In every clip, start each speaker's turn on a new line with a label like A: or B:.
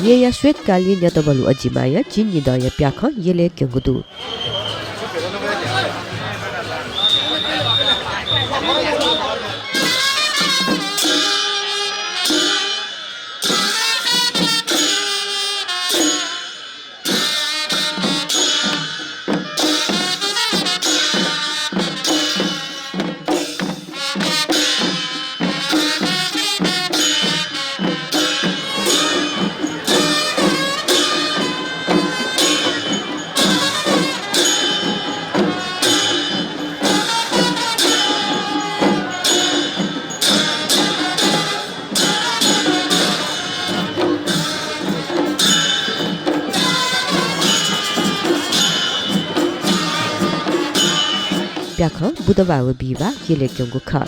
A: 예야 쇠깔리 녀더벌로 어지마야 진니더의 뼈커 예레 경구두 뼈커 부더바우 비바 예레 경구 커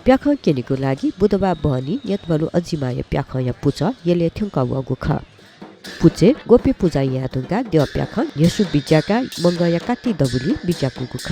A: 뼈커 केनीको लागि बुधबार बहनी यतबलु अजिमाय प्याख या पुच येले ठ्यंका वगु ख पुचे गोपी पूजा या दुंगा देव प्याख यसु बिजाका मंगया काटी दबुली बिजाकुको ख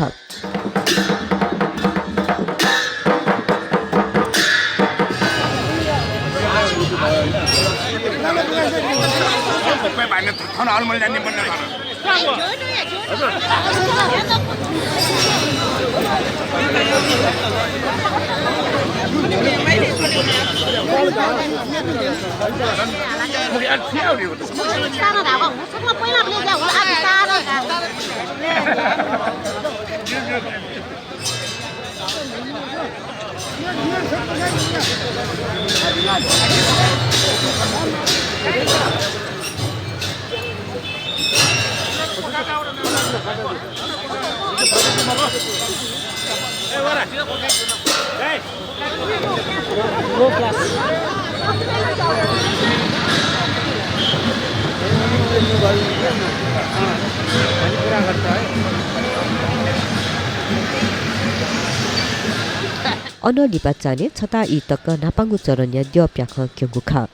A: अनली बच्चाने छता इ तक नापांगु चरण्य देव प्याख क्योंगु खा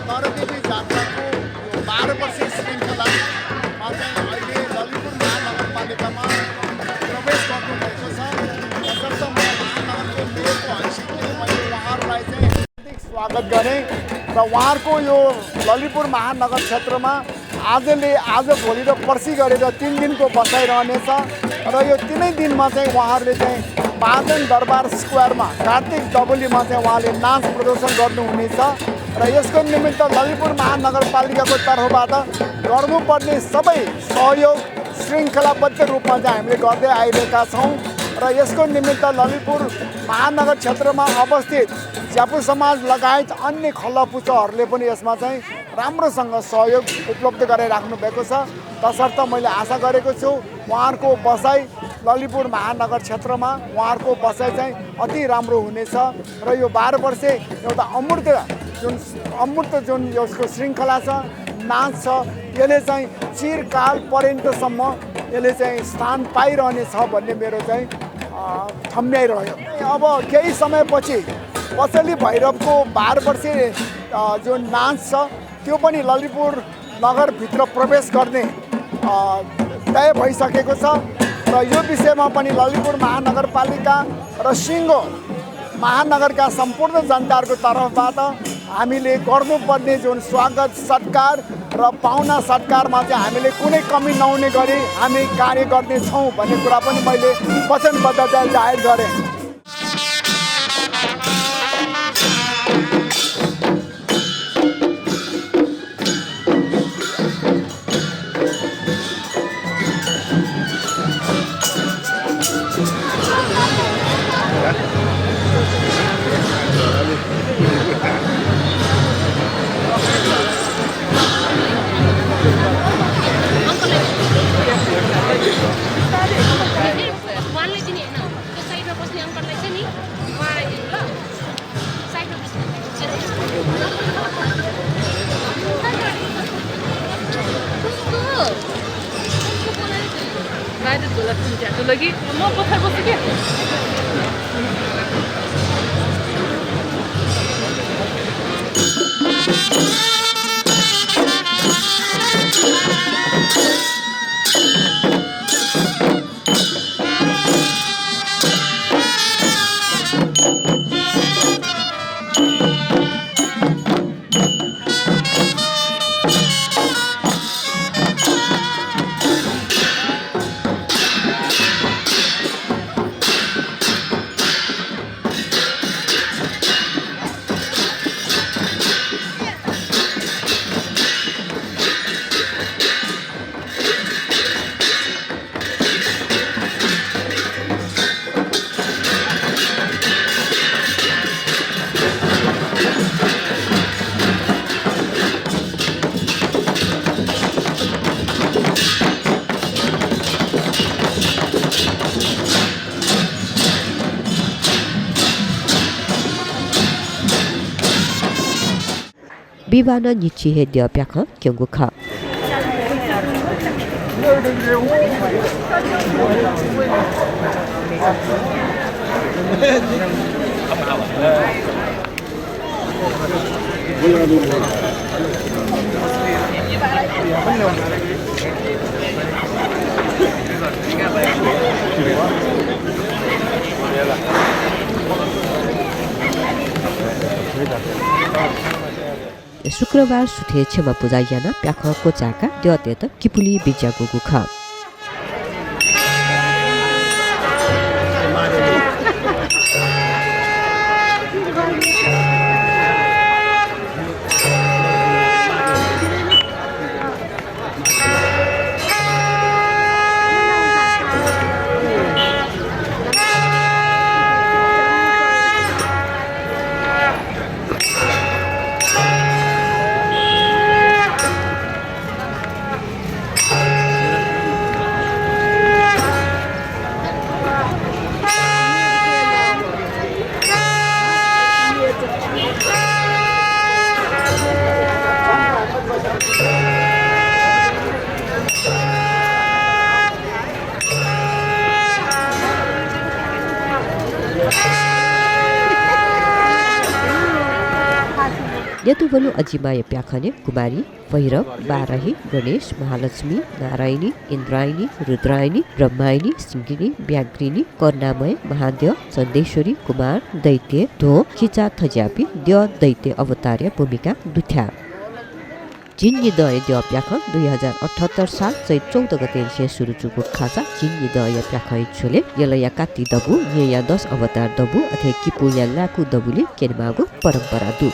B: नरदेवी जात्राको 12 वर्षीय श्रृङ्खलामा चाहिँ अहिले ललितपुर महानगरपालिकामा प्रवेश गर्नुभएको छ। तसर्थ म महानगरको मेयरको हैसियतले मैले उहाँहरूलाई चाहिँ हार्दिक स्वागत गरेँ र उहाँहरूको यो ललितपुर महानगर क्षेत्रमा आज भोलि र पर्सि गरेर 3 दिनको बसाइ रहनेछ र यो 3 दिनमा चाहिँ उहाँहरूले चाहिँ बादन दरबार स्क्वायरमा कार्तिक डबलीमा चाहिँ उहाँले नाच प्रदर्शन गर्नुहुनेछ र यसको निमित्त ललितपुर महानगरपालिकाको तर्फबाट गर्नुपर्ने सबै सहयोग श्रृङ्खलाबद्ध रूपमा चाहिँ हामीले गर्दै आइरहेका छौँ र यसको निमित्त ललितपुर महानगर क्षेत्रमा अवस्थित च्यापु समाज लगायत अन्य खल्लापुच्छहरूले पनि यसमा चाहिँ राम्रोसँग सहयोग उपलब्ध गराइराख्नु भएको छ। तसर्थ मैले आशा गरेको छु उहाँहरूको बसाइ ललितपुर महानगर क्षेत्रमा उहाँहरूको बसाइ चाहिँ अति राम्रो हुनेछ र यो 12 वर्षे एउटा अमूर्त जुन यसको श्रृङ्खला छ, नाच छ, यसले चाहिँ चिरकाल पर्यन्तसम्म यसले चाहिँ स्थान पाइरहनेछ भन्ने मेरो चाहिँ ठम्ब्याइरह्यो। अब केही समयपछि पसली भैरवको 12 वर्षे जुन नाच छ त्यो पनि ललितपुर नगरभित्र प्रवेश गर्ने तय भइसकेको छ र यो विषयमा पनि ललितपुर महानगरपालिका र सिङ्गो महानगरका सम्पूर्ण जनताहरूको तर्फबाट हामीले गर्नुपर्ने जुन स्वागत सत्कार र पाहुना सत्कारमा चाहिँ हामीले कुनै कमी नहुने गरी हामी कार्य गर्नेछौँ भन्ने कुरा पनि मैले वचनबद्धता जाहेर गरेँ।
C: lagi mau putar ya.
A: 비바나 니치헤 디어벽 경국하 शुक्रबार सुथे क्षमा पूजा याना प्याख कोचाका द्यतेत किपुली बिज्याको गुख यतुवलु अजिमाय प्याखने कुमारी भैरव बाराही गणेश महालक्ष्मी नारायणी इन्द्रायणी रुद्रायणी ब्रह्मायणी सिंगिनी व्याघ्रिनी कर्णामय महादेव चन्देश्वरी कुमार दैत्य धो खिचा थज्यापी द्य दैत्य अवतार्य भूमिका दुथ्या जिन्नी दय द्य प्याख 2078 साल चैत 14 गते सुरुचुको खासा जिन्नी दय प्याख छोले यलया काती दबु या 10 अवतार दबु अथे किपु या लाकु दबुले केनमागु परम्परा दु